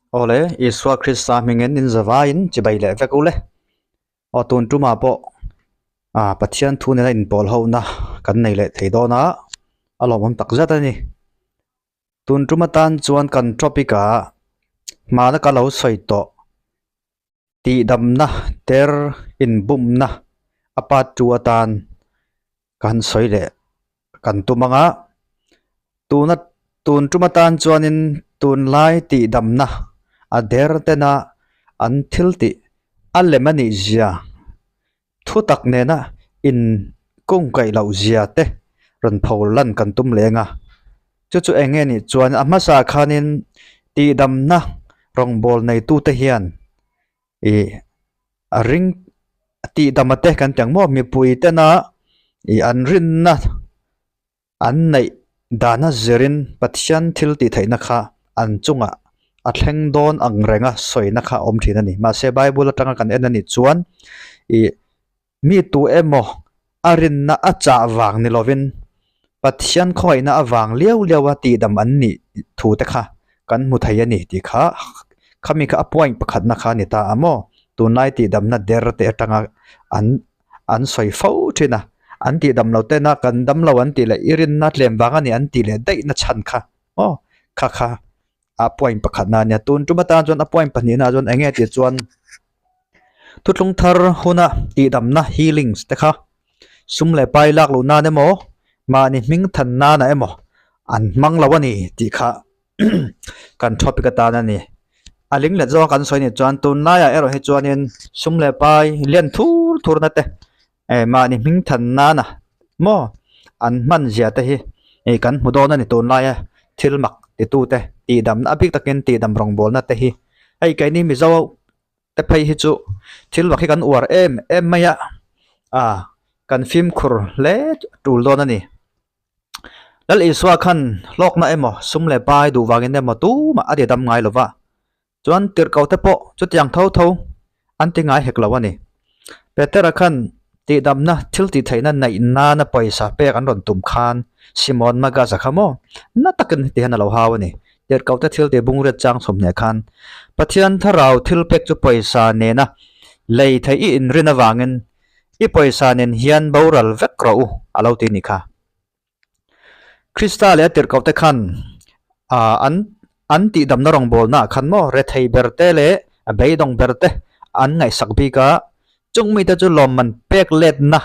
Awle, Isua Krista hmingin in zavaiin chibai leh vek u le. Aw tun tumah pawh ah Pathian thu nena inpawl hona kan nei leh thei dawn a, a lawmawm tak zet a ni. Tun tum atan chuan kan topic ah hmana ka lo sawi tawh tihdamna ter inbumna a part 2 atan ka han sawi leh kan tum ang a, tuna tun tum atan chuanin tunlai tihdamna a der tena an thil tih a lem a nih zia thu tak nena in kungkaih loh zia te rawn pho lan kan tum leng a, chu chu eng nge nih chuan a hmasa khanin tihdamna rawngbâwl neitute hian ih a ring tihdama te kan ti ang maw mipui tena ih an rinna an neih dana zirin Pathian thil tih theihna kha an chungah a thleng dawn ang renga sawina kha a awm thin a ni. Mahse Bible atanga kan en a nih chuan ih mi tu emaw a rinna a chah vang ni lovin Pathian khawngaihna avang liau liau a tihdam an nih thu te kha kan hmu thei a ni tih kha khami kha a point pakhatna kha a ni ta a maw? Tunlai tihdamna der te atanga an an sawi fo thin a, an tihdam lo tena kan dam lo an tih leh i rinna tlem vang a ni an tih leh daihna chhan kha maw? Kha kha a point pakhatna a nia. Tun tum atan chuan a point pahnihna ah chuan eng nge tih chuan Thuthlung thar huna tihdamna healings te kha sum leh pai lak luh nan emaw mahni hming than nana emaw an hmang lo a ni tih kha kan topic atan a ni. A ling let zawng kan sawi nih chuan tunlaiah erawh hi chuanin sum leh pai lian thur thur na te eh mahni hming than nana maw an hman zia te hi ih kan hmu dawn a ni tunlaia thil mak titu te tihdamna a bik takin tihdam rawngbawlna te hi hei keini Mizo te phei hi chu thil mak hi kan uar em em mai a ah kan fimkhur hle tul dawn a ni. Lal Isua khan hlawkna emaw sum leh pai duh vangin emaw tumah a ti dam ngai lo va. Chuan tirhkoh te pawh chutiang tho tho an ti ngai hek lo a ni. Petera khan tihdamna thil tih theihna neih nana pawisa pek an rawn tum khan Simon Magas-a kha maw na takin heti hian a lo hau a ni. Tirhkoh te thil tih bungriat chang chhawmhneh khan Pathian thlarau thil pek chu pawisa nena lei theih i inrin avangin i pawisa nen hian boral vek rawh u a lo ti ni kha. Krista leh a tirhkoh te khan ah an an tihdamna rawngbawlnaah khan maw rethei ber te leh a beidawng ber te an ngaihsak bik a, chung mite chu lawmman pek letna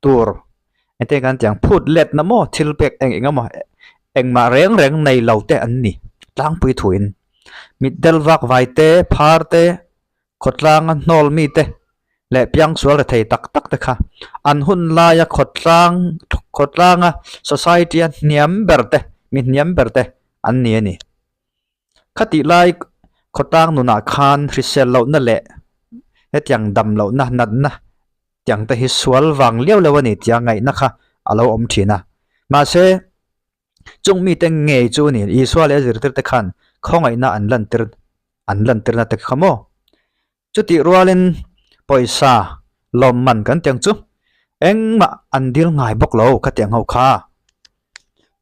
tur engtin kan ti ang phut letna maw thil pek eng eng emaw engmah reng reng nei lo te an ni tlangpui thuin mitdel vak vai te phar te Khawtlanga hnawl mite leh piangsual rethei tak tak te kha an hun laia khawtlang khawtlanga society a hniam ber te mi hniam ber te an ni a ni. Khatih lai khawtlang nunah khan hrisel lohna leh hetiang dam lohna natna tiang te hi sual vang liau liau a ni tia ngaihna kha a lo awm thin a. Mahse Chung mite ngei chu ni Isua leh a zirtirte khan khawngaihna an lantir an lantirna te kha maw? Chutih rualin pawisa lawmman kan tiang chu engmah an dil ngai bawk lo khatiang ho kha.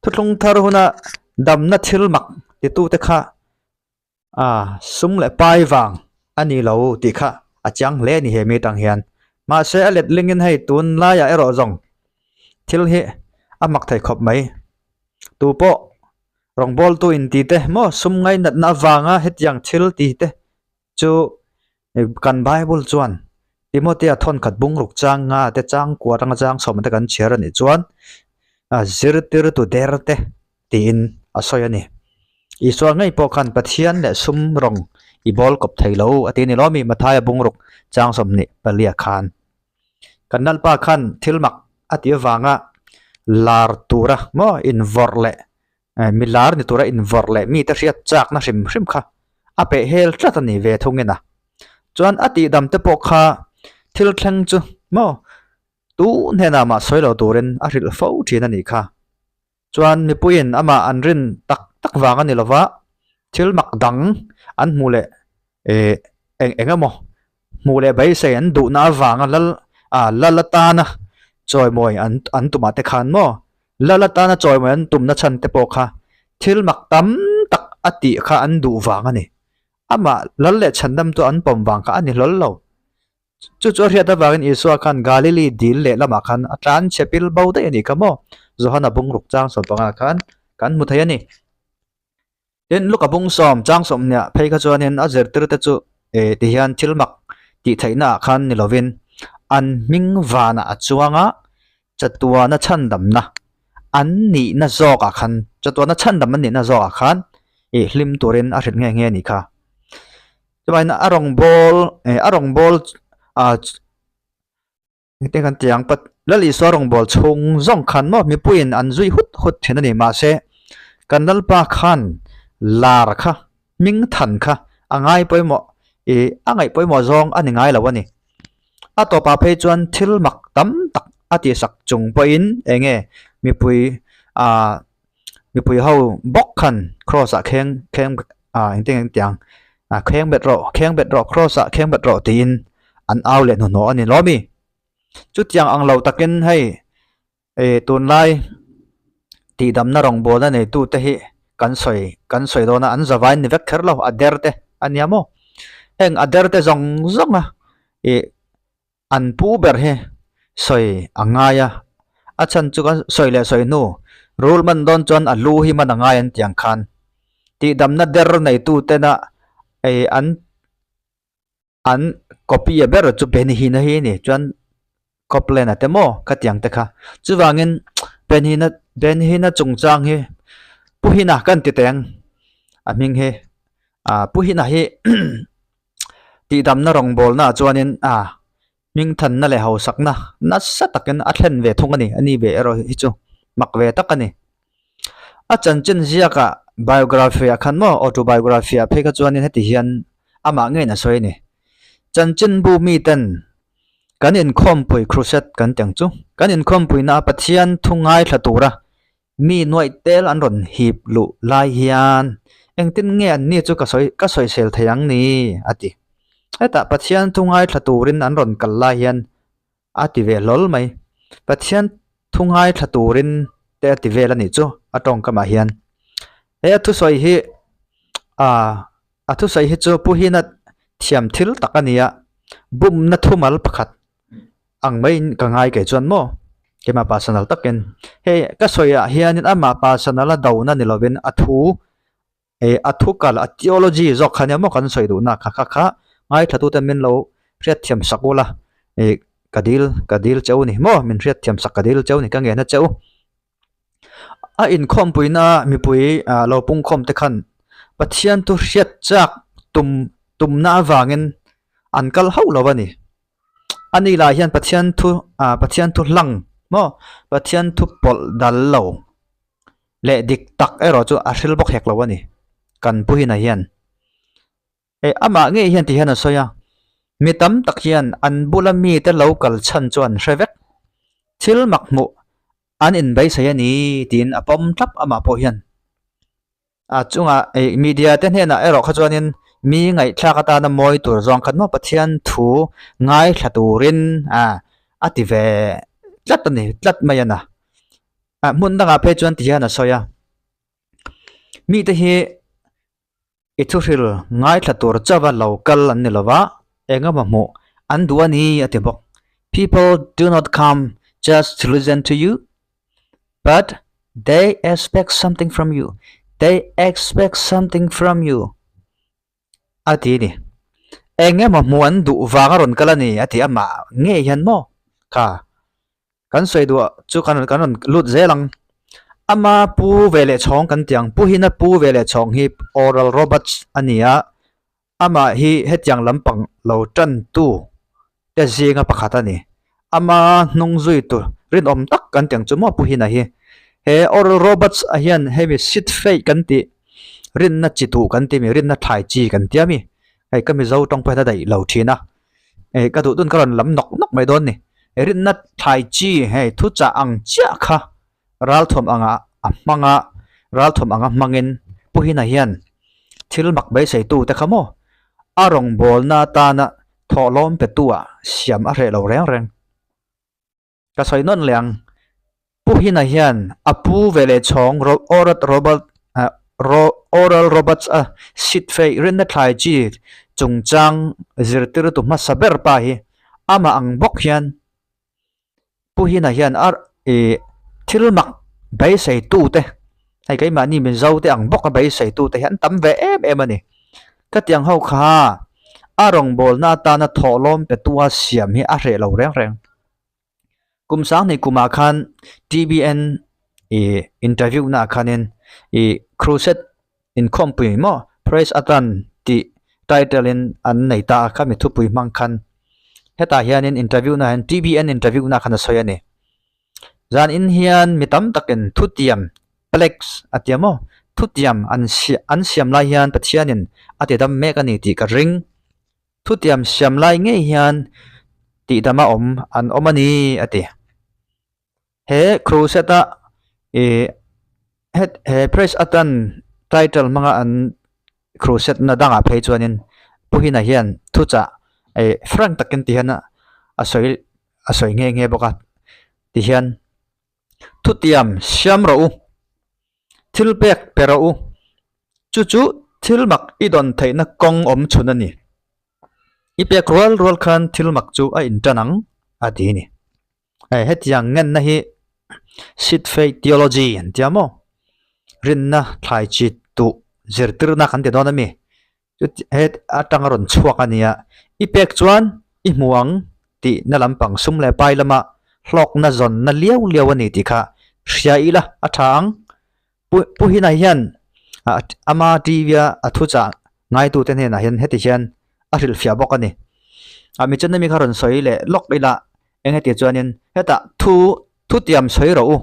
Thuthlung thar huna damna thil mak titute kha A, sum leh pai vang a ni lo tih kha a chiang hle a ni he mi atang hian. Mahse a let lingin hei tun laiah erawh zawng thil hi a mak thei khawp mai. Tu pawh rawngbawltu inti te maw sum ngainatna avanga hetiang thil ti te chu kan Bible chuan Timothea thawnkhat bungruk chang nga te chang kua atanga chang sawm te kan chhiar a nih chuan zirtirtu der te tiin a sawi a ni. Isua ngei pawh khan Pathian leh sum rawng i bawl kawp thei lo a ti a ni lo mi Mathaia bungruk chang 20 palia khan. Kan Lalpa khan thil mak a tih avanga lar tura maw invawrh leh mi lar ni tura invawrh leh mite hriat chakna hrim hrim kha a peh hel tlat a ni ve thungin a. Chuan a tihdam te pawh kha thil thleng chu maw tu hnenah mah sawi lo turin a hrilh fo thin a nih kha. Chuan mipuiin amah an rin tak tak vang a ni lova, thil mak dang an hmuh leh eh eng eng emaw hmuh leh beisei an duhna avanga lal ah lal atana chawimawi an an tumah te khan maw lal atana chawimawi an tumna chhan te pawh kha thil mak tam tak a tih kha an duh vang a ni. Amah Lal leh Chhandamtu an pawm vang kha a ni hlawl lo. Chu chu a hriat avangin Isua khan Galili dil leh lamah khan a tlan chhe pil bo daih a nih kha maw? Johana bungruk chang sawmpanga khan kan hmu thei a ni. Tin, Luka bung sawm chang sawmhniah phei kha chuanin a zirtirte chu eh ti hian thil mak tih theihnaah khan ni lovin an hming vanah a chuang a, chatuana chhandamna an nihna zawkah khan chatuana chhandam an nihna zawkah khan ih hlim turin a hrilh nghe nghe a nih kha. Chuvangin a rawngbâwl eh a rawngbâwl ah Engtin kan ti ang pat Lal Isua rawngbâwl chhung zawng khan maw mipuiin an zui hut hut thin a ni. Mahse, kan Lalpa khan lar kha, hming than kha a ngai pawimawh ih a ngaih pawimawh zawng a ni ngai lo a ni. A tawpah phei chuan thil mak tam tak a tihsak chung pawhin eng nge mipui ah mipui ho bawk khan cross ah kheng kheng ah engtin nge an ti ang ah kheng bet rawh kheng bet rawh cross ah kheng bet rawh tiin an au leh hnuhnawh a ni lawm i. Chutiang ang lo takin hei ih tunlai tihdamna rawngbawlna neitu te hi kan sawi kan sawi dawn a an zavain ni vek kher lo a der te a nia maw heng a der te zawng zawng a ih An pu ber hi sawi a ngai a, a chhan chu kan sawi leh sawi hnu rul man dawn chuan a lu hi man a ngai an tih ang khan tihdamna der neitu tena ei an an copy a ber chu Benihina hi a ni chuan Copland a te maw ka tih ang te kha chuvangin Benihina Benihina chungchang hi Puhina kan ti teng a hming hi ah Puhina hi. Tihdamna rawngbawlnaah chuanin a hmingthanna leh hausakna nasa takin a thlen ve thung a ni, a ni ve erawh hi chu mak ve tak a ni. A chanchin ziakah biography ah khan maw autobiography ah phei kha chuanin heti hian amah ngeiin a sawi a ni. Chanchinbu miten kan inkhawmpui crusade kan tih ang chu, kan inkhawmpuina a Pathian thu ngaithla tura Mi nuaih tel an rawn hip luh lai hian engtin nge an ni chu ka sawi ka sawisel thei ang ni? a ti. Hetah Pathian thu ngaithla turin an rawn kal lai hian a ti ve hlawl mai. Pathian thu ngaithla turin te a ti vel a nih chu a tawngkamah hian. He a thusawi hi ah a thusawi hi chu Pu Hina thiam thil tak a ni a, bumna thumal pakhat ang maiin ka ngai kei chuan maw keimah personal takin hei ka sawi ah hianin amah personal a dona ni lovin a thu eh a thu kal a theology zawk kha nia maw kan sawi duhna kha kha kha ngaithla tute min lo hriatthiam sak ula eh ka dil ka dil cheu ni maw min hriatthiam sak ka dil cheu ni ka ngen a cheu a inkhawmpuina mipui ah lo pungkhawm te khan Pathian thu hriat chak tum tumna avangin an kal hauh lo a ni. A ni lah hian Pathian thu ah Pathian thu hlang maw Pathian thu pawlh dal lo leh dik tak erawh chu a hril bawk hek lo a ni kan pu hina hian eh amah ngei hian ti hian a sawi a mi tam tak hian an bula mite lo kal chhan chu an hre vek thil mak hmuh an inbeisei a ni tiin a pawm thlap amah pawh hian. A chungah ih media te hnenah erawh kha chuanin mi ngaihthlak atana mawi tur zawng khat maw Pathian thu ngaithla turin ah a ti ve tlat a ni tlat mai a na. Ah hmun dangah phei chuan ti hian a sawi a, mite hi i thuhril ngaithla tur chauha lo kal an ni lova engemaw hmuh an duh a ni a ti bawk. People do not come just to listen to you But they expect something from you. They expect something from you. A ti ni. Eng emaw hmu an duh vang a rawn kal a ni a ti amah ngei hian maw? Kha. Kan sawi duh chu kan kan rawn lut zel ang. Ama pu ve leh chhawng kan ti ang. Pu hina pu ve leh chhawng hi Oral Roberts a ni a. Amah hi hetiang lampang lo tantu te zinga pakhat a ni. Ama hnung zui tur rinawm tak kan tiang chu maw Pu Hina hi. He Oral Roberts a hian hemi seed faith kan tih rinna chi duh kan ti mi rinna thlai chi kan tia mi. Hei ka Mizo tawng pawh hian a daih lo thin a. Hei ka duh dun ka rawn lam nawk nawk mai dawn ni. Rinna thlai chi hei thuchah ang chiah kha Ralthawm anga a hmang a, ralthawm anga hmangin Pu Hina hian thil mak beiseitu te kha maw a rawngbawlna atana thawhlawm petu ah siam a hreh lo reng reng. Ka sawi nawn leh ang, Pu Hina hian a pu ve leh chhawng Orat Robert Ro. Oral Roberts a sit feih rinna thlai chi chungchang zirtirtu hmasa ber pa hi amah ang bawk hian Pu Hina hian a ih thil mak beiseitute hei keimahni Mizo te ang bawka beiseitute hi an tam ve em em a ni. Khatiang ho kha a rawngbawlna atana thawhlawm petua siam hi a hreh lo reng reng. Kum sanghnih kumah khan TBN ih interview naah khanin ih crusade inkhawmpui maw praise atan tih title in an nei ta a khami thupui hmang khan hetah hianin interview naah hian TBN interview naah khan a sawi a ni. Zan in hian mi tam takin thutiam pledge a tia maw thutiam an an siam lai hian Pathianin a ti dam mek a ni tih ka ring. Thutiam siam lai ngei hian tihdama awm an awm a ni a ti. He crusade a ih het he praise atan title hmanga an crusade na dangah phei chuanin Pu Hina hian thuchah ih frank takin ti hian a sawi a sawi nghe nghe bawk a tihian Thutiam siam rawh u, thil pek pe rawh u, chu chu thil mak i dawn theihna kawng awm chhun a ni. I pek rual rual khan thil mak chu a intan ang, a ti a ni. Hei hetiang ngenna hi Seed Faith Theology an tia maw? Rinna thlai chi tuh zirtirna kan ti dawn a mi? Chuti het atanga rawn chhuak a nia, i pek chuan i hmu ang tih na lampang sum leh pai lama hlawkna zawnna liau liau a ni tih kha hria ila a tha ang. Pu Pu Hina hian ama TV a a thuchah ngaitute hnenah hian heti hian a hrilhfiah bawk a ni. A mi chuan hemi kha rawn sawi leh lawk ila eng heti chuanin hetah thu thutiam sawi rawh u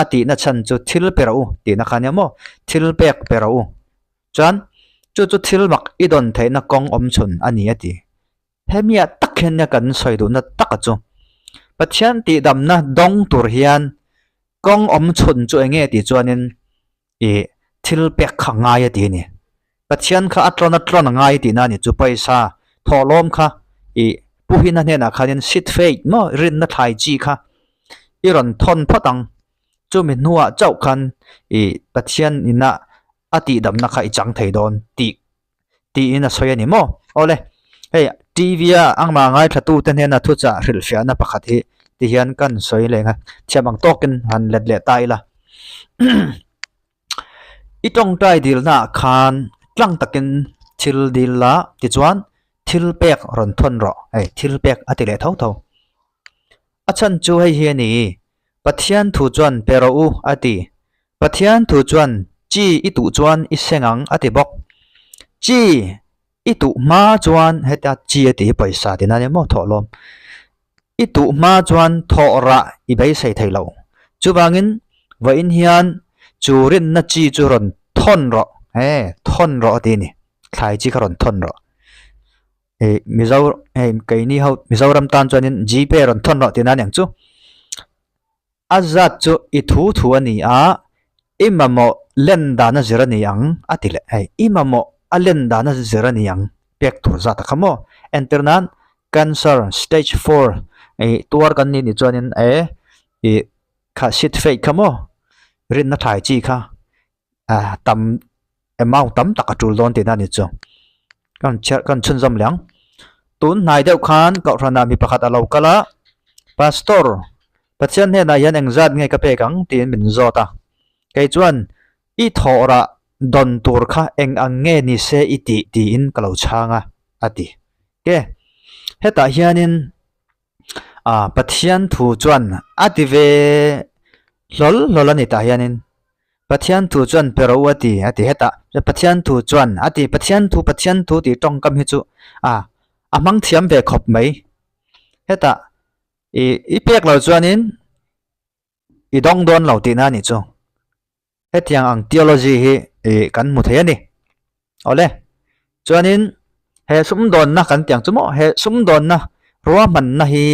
a tihna chhan chu thil pe rawh u tihna kha ania maw thil pek pe rawh u. Chuan chu chu thil mak i dawn theihna kawng awm chhun a ni a ti. Hemia tak hian nia kan sawi duhna taka chu Pathian tihdamna dawng tur hian kawng awm chhun chu eng nge tih chuanin ih thil pek kha ngai a ti a ni. Pathian kha a tlawn a tlawn a ngai tihna a ni chu pawisa thawhlawm kha ih Pu Hina hnenah khanin seed faith maw rinna thlai chi kha i rawn thawn phawt ang. Chumi hnuah chauh khan ih Pathian inah a tihdamna kha i chang thei dawn tih tiin a sawi a ni maw? Awle, hei TV a angmah ngaithlatute hnena thuchah hrilhfiahna pakhat hi ti hian kan sawi leh ang a, thiam ang tawkin han let leh ta ila. I tawngtai dilnaah khan tlang takin thil dil la tichuan thil pek rawn thawn rawh, hei thil pek a ti leh tho tho. A chhan chu hei hi a ni, Pathian thu chuan pe rawh u a ti. Pathian thu chuan chi i tuh chuan i seng ang a ti bawk. Chi i tuh hma chuan heta chi a tih hi pawisa tihna a ni maw thawhlawm. I tuh hma chuan thawh rah i beisei thei lo. Chuvangin vawiin hian chu rinna chi chu rawn thawn rawh, he thawn rawh a ti a ni. Thlai chi kha rawn thawn rawh. Hei Mizo hei keini ho Mizoram tan chuanin Gpay rawn thawn rawh tihna a ni ang chu. A zat chu i thu thu a ni a, i mamawh len dana zir a ni ang a ti leh. Hei i mamawh a len dana zir a ni ang pek tur zat a kha maw. Entir nan cancer stage four ih tuar kan nih ni chuanin e ih kha seed fake kha maw rinna thlai chi kha ah tam amount tam tak a tul dawn tihna a ni chu. Kan chhiar kan chhunzawm leh ang. Tun hnai deuh khan kohhranah mi pakhat a lo kal a, Pastor, Pathian hnenah hian engzat nge ka pek ang? tiin min zawt a. Kei chuan, I thawh rah dawn tur kha eng ang nge ni se i tih? tiin ka lo chhang a, a ti. Ke, hetah hianin ah Pathian thu chuan a ti ve hlawl hlawl a ni tah hianin Pathian thu chuan pe rawh u a ti a ti hetah Pathian thu chuan a ti Pathian thu Pathian thu tih tawngkam hi chu ah a hmang thiam ve khawp mai hetah ih i pek lo chuanin i dawng dawn lo tihna a nih chu. Hetiang ang theology hi ih kan hmu thei a ni. Awle, chuanin he sumdawnna kan tih ang chu maw, he sumdawnna ruahmanna hi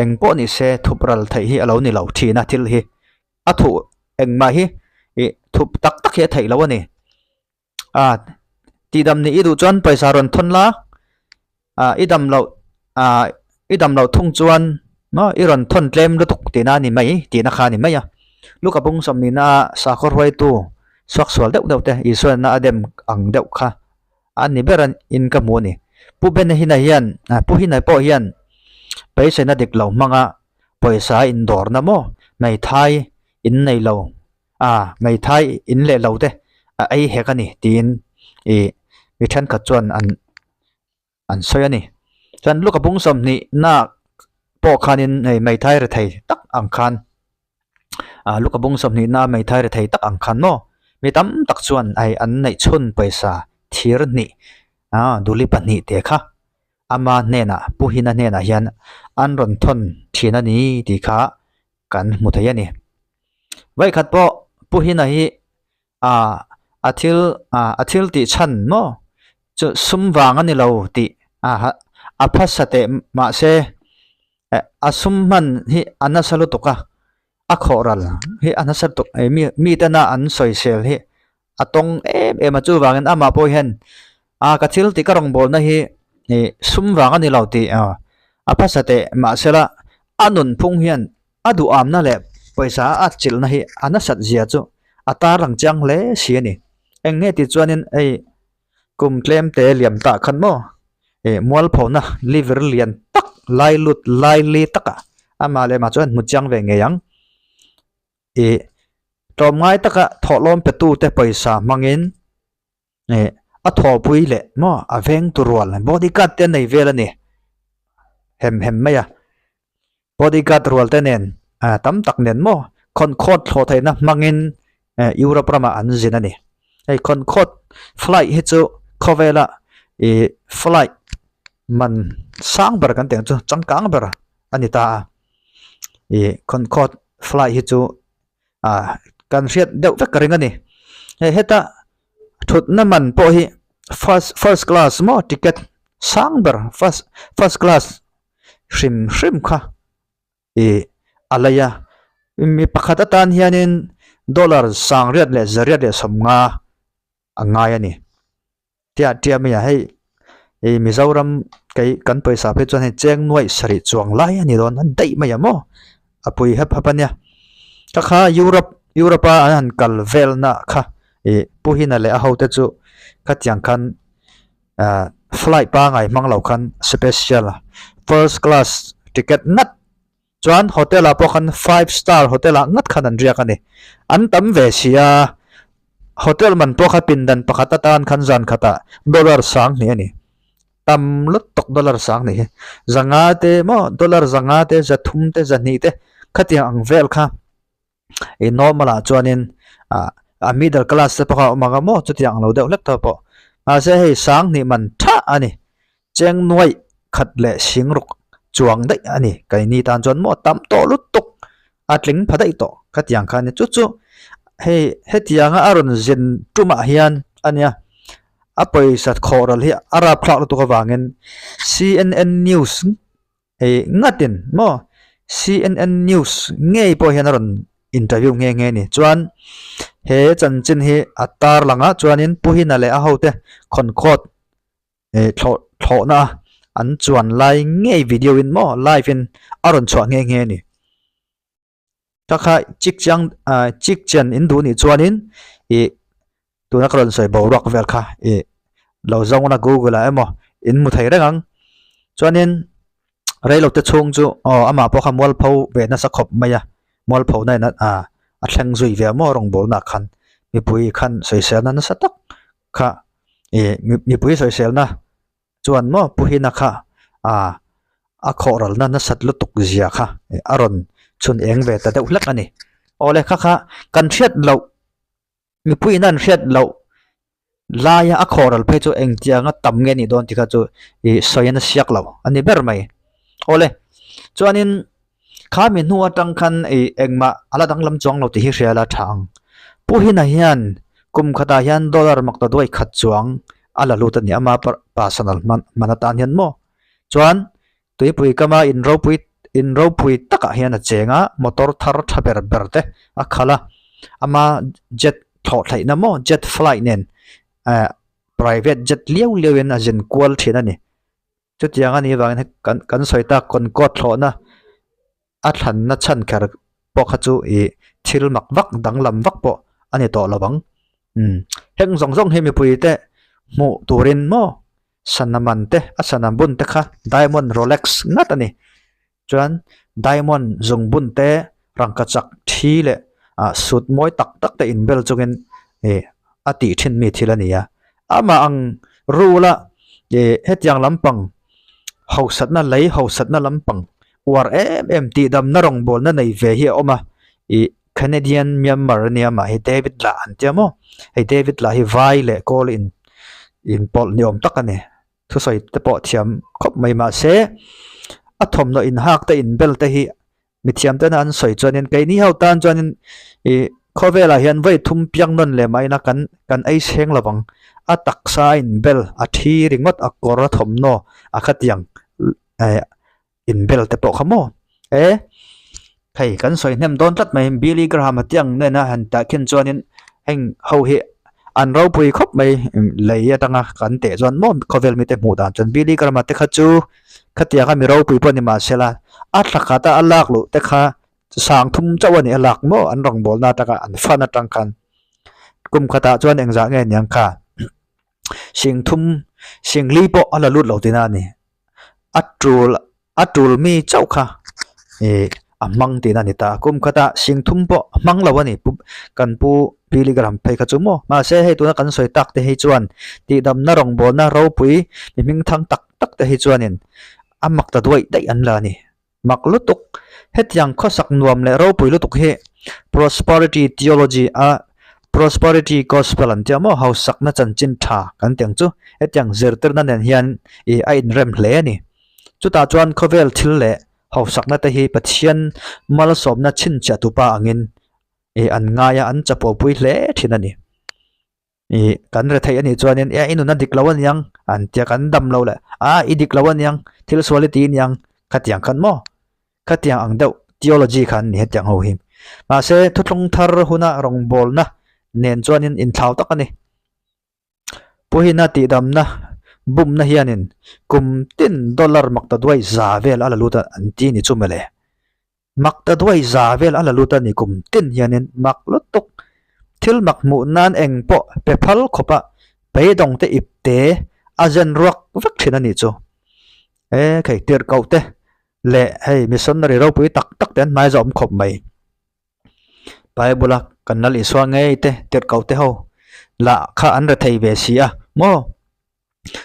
eng pawh ni se thup ral theih hi a lo ni lo thin a thil hi. A thuh engmah hi ih thup tak tak hi a theih loh a ni. A tihdam nih i duh chuan pawisa rawn thawn la, ah i dam loh ah i dam loh thung chuan maw i rawn thawn tlem lutuk tihna a ni mai tihna kha a ni mai a. Luka bung sawmnihna a sakhaw hruaitu Suaksual deuh deuh te Isuan a dem ang deuh kha a ni ber in ka hmu a ni. Pu Benahina hian Pu Hina pawh hian beiseina dik lo hmanga pawisa indawrna maw hmeithai in nei lo a hmeithai in leh lo te a ei hek a ni tiin ih mi thenkhat chuan an an sawi a ni. Chuan Luka bung sawmhnih nak pawh khanin hei hmeithai rethei tak ang khan ah Luka bung sawmhnih na hmeithai rethei tak ang khan maw mi tam tak chuan hei an neih chhun pawisa thir hnih ah duli pahnih te kha ama hnenah Pu Hina hnenah hian an rawn thawn thin a ni tih kha kan hmu thei a ni. Vawikhat pawh Pu Hina hi ah a thil ah a thil tih chhan maw chu sum vang a ni lo tih ah a phasa teh mahse eh a sum hman hi a nasa lutuk a a khawh ral hi a nasa lutuk eh mi mi tena an sawisel hi a tawng em em a chuvangin amah pawh hian ah ka thil tih ka rawngbawlna hi ih sum vang a ni lo tih ah a phasa teh mahsela a nunphung hian A duhamna leh pawisa a atchilhna hi a nasat zia chu a tarlang chiang hle si a ni. Eng nge tih chuanin hei kum tlem te liam tah khan maw ih mualphona liver lian tak lai lut lai li takah amah leh mah chuan hmu chiang ve ngei ang. Ih tlawmngai taka thawhlawm petute pawisa hmangin Ih a thawhpui leh maw a veng tu rual body guard te a nei vel a ni hem hem mai a body guard rual te nen ah tam tak nen maw khawn khawt thlawh theihna hmangin eh Europe ramah an zin a ni hei khawn khawt flight hi chu khawvela ih flight man sang ber kan tih ang chu changkang ber a ni ta a ih khawn khawt flight hi chu ah kan hriat deuh vek ka ring a ni hei heta thutna man pawh hi first first class maw ticket sang ber first first class hrim hrim kha ih a lei a mi pakhat atan hianin dollar sangriat leh zariat leh sawmnga a ngai a ni. Tia tia mai a hei ih Mizoram kei kan pawisa phei chuan hei cheng nuaih sarih chuang lai a ni dawn a daih mai a maw a pui hep hep a nia ka kha Europe Europe a an han kal vel na kha ih Pu Hina leh a ho te chu khatiang khan ah flight pangai hmang lo khan special first class ticket ngat Chuan hotel ah pawh khan five star hotel ah ngat khan an riak a ni. An tam ve si a, hotel man pawh kha pindan pakhat atan khan zan khatah dollar sang hnih a ni. Tam lut tawk dollar sang hnih hi. Zanga te maw dollar zanga te zathum te zahnih te khatiang ang vel kha ih normal ah chuanin ah a middle class te pawh kha a awm ang a maw chutiang ang lo deuh hlek tawh pawh. Mahse hei sang hnih man tha a ni. Cheng nuaih khat leh singruk chuang daih a ni. Keini tan chuan maw tam tawh lutuk a tling pha daih tawh khatiang kha a ni. Chu chu hei hetianga a rawn zin tumah hian a nia a pawisa khawhral hi a rapthlak lutuk avangin CNN News Hei ngatin maw CNN News ngei pawh hian a rawn interview nghe nghe a ni. Chuan he chanchin hi a tar lang a chuanin Pu Hina leh a hote khawn khawt eh thlawh thlawhna a an chuan lai ngei video in maw live in a rawn chhuah nghe nghe a ni. Ka kha chik chiang ah chik chian in duh nih chuanin ih tuna ka rawn sawi boruak vel kha ih lo zawng na google ah emaw in hmu thei reng ang chuanin reilo te chhung chu aw amah pawh kha mualpho ve nasa khawp mai a mualpho na in ah a thleng zui ve maw rawngbawlna ah khan mipui khan sawiselna nasa tak kha ih mipui sawiselna. Chuan maw Pu Hina kha ah a khawhralna nasat lutuk zia kha a rawn chhun eng ve ta deuh hlek a ni. Awle kha kha kan hriat loh mipuiin an hriat loh laia a khawhral phei chu engtianga tam nge nih dawn tih kha chu ih sawi a nasiak lo a ni ber mai. Awle chuanin Kha mi hnu atang khan ih engmah a la danglam chuang lo tih hi hria la tha ang. Pu Hina hian kum khatah hian dollar makta duai khat chuang a la lut a ni ama personal hman hman atan hian maw. Chuan tuipui kama in ropui in ropui takah hian a cheng a, motor thar tha ber ber te a khalh a, ama jet thlawh thlaihna maw jet flight nen eh private jet liau liau in a zin kual thin a ni. Chutiang a nih avangin hei kan kan sawi tak Concord thlawhna a thlanna chhan kher pawh kha chu ih thil mak vak danglam vak pawh a ni tawh lo ang. Umm heng zawng zawng hi mipui te hmuh turin maw sana man te a sana bun te kha diamond rolex ngat a ni. Chuan diamond zungbun te rangkachak thi leh ah sut mawi tak tak te inbel chungin ih a tih thin mi thil a ni a. Amah ang rul a ih hetiang lampang hausatna lei hausatna lampang uar em em tihdamna rawngbawlna nei ve hi a awm a ih Canadian Myanmar a nia mah hi David lah an tia maw hei David lah hi vai leh kawl in inpawlh ni awm tak a ni thusawi te pawh thiam khawp mai mahse a thawmhnaw inhak te inbel te hi mithiam tena an sawi chuanin keini ho tan chuanin ih khawvelah hian vawi thum piang nawn leh mahina kan kan ei chheng lo vang a taksa a inbel a thi ringawt a kawr a thawmhnaw a khatiang eh inbel te pawh kha maw e hei kan sawi hnem dawn tlat mai Billy Graham a tiang nena han tah khin chuanin heng ho hi an ropui khawp mai lei atanga kan teh chuan maw khawvel mite hmuh dan chuan Billy Graham a te kha chu khatianga mi ropui pawh ni mahsela a thla khat a a lak luh te kha sang thum chauh a ni a lak maw an rawngbawlna atanga an fan atang khan kum khatah chuan engzah nge niang kha sing thum sing li pawh a la lut lo tihna a ni. A tul a tul mi chauh kha ih a hmang tihna a ni ta kum khatah sing thum pawh a hmang lo a ni kan pu Billy Graham phei kha chu maw mahse hei tuna kan sawi tak te hi chuan tihdamna rawngbawlna ropui mi hming thang tak tak te hi chuanin a mak ta duaih daih an la a ni. Mak lutuk, hetiang khawsak nuam leh ropui lutuk hi Prosperity Theology a Prosperity Gospel an tia maw, hausakna chanchin tha kan ti ang chu, hetiang zirtirna nen hian ih a inrem hle a ni. Chutah chuan khawvel thil leh hausakna te hi Pathian malsawmna chhinchhiah tupa angin ih an ngai a, an chapopui hle thin a ni. Ih kan rethei anih chuanin e i nuna dik lo aniang an tia kan dam lo leh a i dik lo aniang thil sual i ti aniang khatiang khan maw khatiang ang deuh theology khan ni hetiang ho hi mahse thuthlung thar huna rawngbawlna nen chuanin inthlau tak a ni puhina tihdamna bumna hianin kum tin dollar makta duai za vel a la lut a an ti ni chu mawle. Mak ta duai za vel a la lut a ni kum tin hianin mak lutuk thil mak hmuh nan eng pawh pe phal khawp a beidawng te ip te a zen ruak vek thin a nih chu. E khei tirh koh te leh hei missionary ropui tak tak te an hmai zawh awm khawp mai. Bible a kan Lal Isua ngei te tirh koh te ho lah kha an re thei ve si a maw.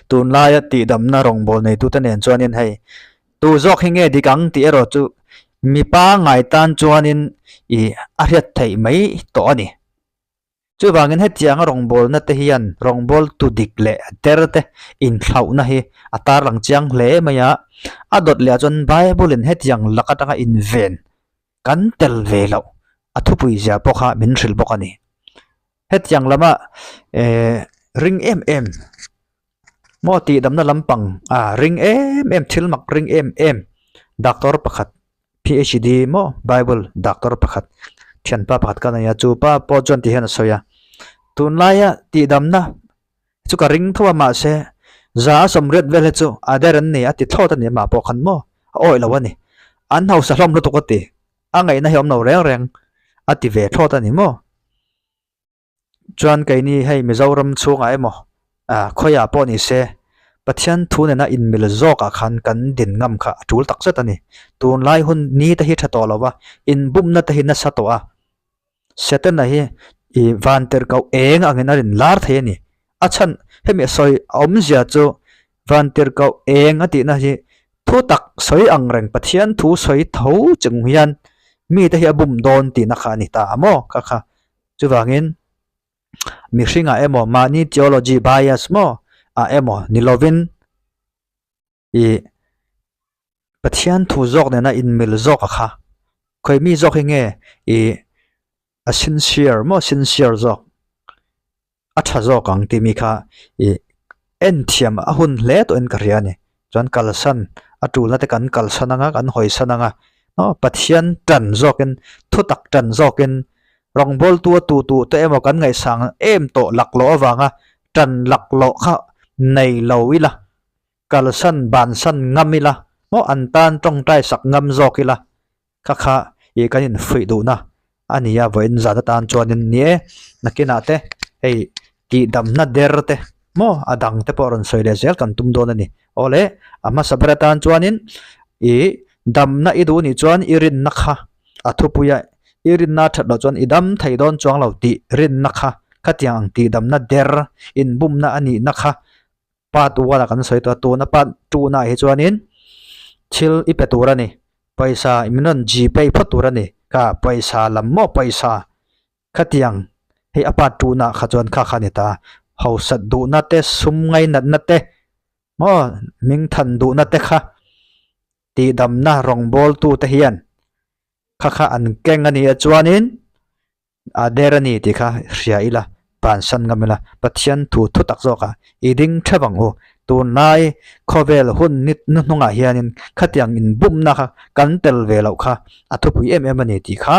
Tunlaia tihdamna rawngbâwl neitute nên chuanin hei tu zawk hi nge dik ang tih erawh chu mi pangngai tân chuanin ih a hriat theih mai tawh a ni. Chuvangin hetianga rawngbâwlna te hian rawngbâwltu dik leh der te inthlauhna hi a tarlang chiang hle mai a, a dawt leh ah chuan Bible-in hetiang lak atanga inven kan tel ve loh a thupui zia pawh kha min hrilh bawk a ni. Hetiang lama eh ring em em maw tihdamna lampang ah ring em em thil mak ring em em doctor pakhat PHD maw bible doctor pakhat thianpa pakhat ka nei a chupa pawh chuan ti hian a sawi a tunlaia tihdamna chu ka ring tho a mahse za a sawmriat vel hi chu a der an ni a ti thlawt a ni amah pawh khan maw a awih lo a ni an hausa hlawm lutuk a ti. a ngaihna hi awm lo reng reng a ti ve thlawt a ni maw? Chuan keini hei Mizoram chhungah emaw ah khawiah pawh ni se Pathian thu nena inmil zawkah khan kan din ngam kha a tul tak zet a ni. Tunlai hun ni te hi tha tawh lo va, inbumna te hi nasa tawh a. Setana hi ih van tirhkoh eng angin a rin lar thei a ni. A chhan hemi a sawi awmzia chu Vantirhkoh eng a tihna hi thu tak sawi ang reng Pathian thu sawi tho chung hian mite hi a bum dawn tihna kha a ni ta a maw kha kha. Chuvangin mihringah emaw mahni theology bias maw ah emaw ni lovin ih Pathian thu zawk nena inmil zawk a kha khawi mi zawk hi nge ih a sincere maw sincere zawk a tha zawk ang tih mi kha ih en thiam a hun hle tawh in ka hria a ni chuan kalsan a tulna te kan kalsan anga kan hawisan anga aw Pathian tan zawkin thutak tan zawkin rawngbawltu a tu tu te emaw kan ngaihsang em tawh laklawh avanga tan laklawh kha nei lo ila. Kalsan bansan ngam ila maw an tan tawngtai sak ngam zawk ila kha kha ih kan infuih duhna a ni a vawiin zan atan chuanin ni e nakinah te hei. Hei tihdamna der te maw a dang te pawh rawn sawi leh zel kan tum dawn a ni. Aw le, a hmasa ber atan chuanin ih damna i duh nih chuan i rinna kha a thupui a, i rinna a that loh chuan i dam thei dawn chuang lo tih rinna kha khatiang ang tihdamna der inbumna a nihna kha Part one a kan sawi tawh a, tuna part two naah hi chuanin thil i pe tur a ni, pawisa min rawn gpay phawt tur a ni, kha pawisa lam maw pawisa khatiang hei a part two naah kha chuan kha kha a ni ta, hausat duhna te sum ngainatna te maw hmingthan duhna te kha tihdamna rawngbawltu te hian kha kha an keng a ni a chuanin. A der a ni tih kha hria ila, bansan ngam ila, Pathian thu thu tak zawkah i ding theuh ang u. Tunlai khawvel hun ni hnuhnungah hianin khatiang inbumna kha kan tel ve loh kha a thupui em em a ni tih kha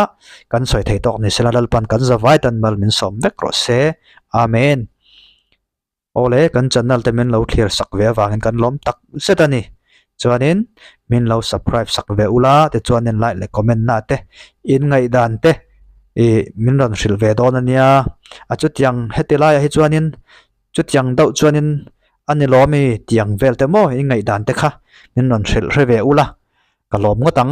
kan sawi thei tawk ni sela Lalpan kan zavai tan mal min sawm vek rawh se. Amen. Awle, kan channel te min lo thlir sak ve avangin kan lawm tak zet a ni. Chuanin min lo subscribe sak ve ula tichuanin like leh comment na te in ngaihdan te ih min rawn hrilh ve dawn a nia. A chutiang heti laiah hi chuanin chutiang deuh chuanin a ni lawm i tiang vel te maw in ngaihdan te kha min rawn hrilh hre ve ula ka lawm ngawt ang.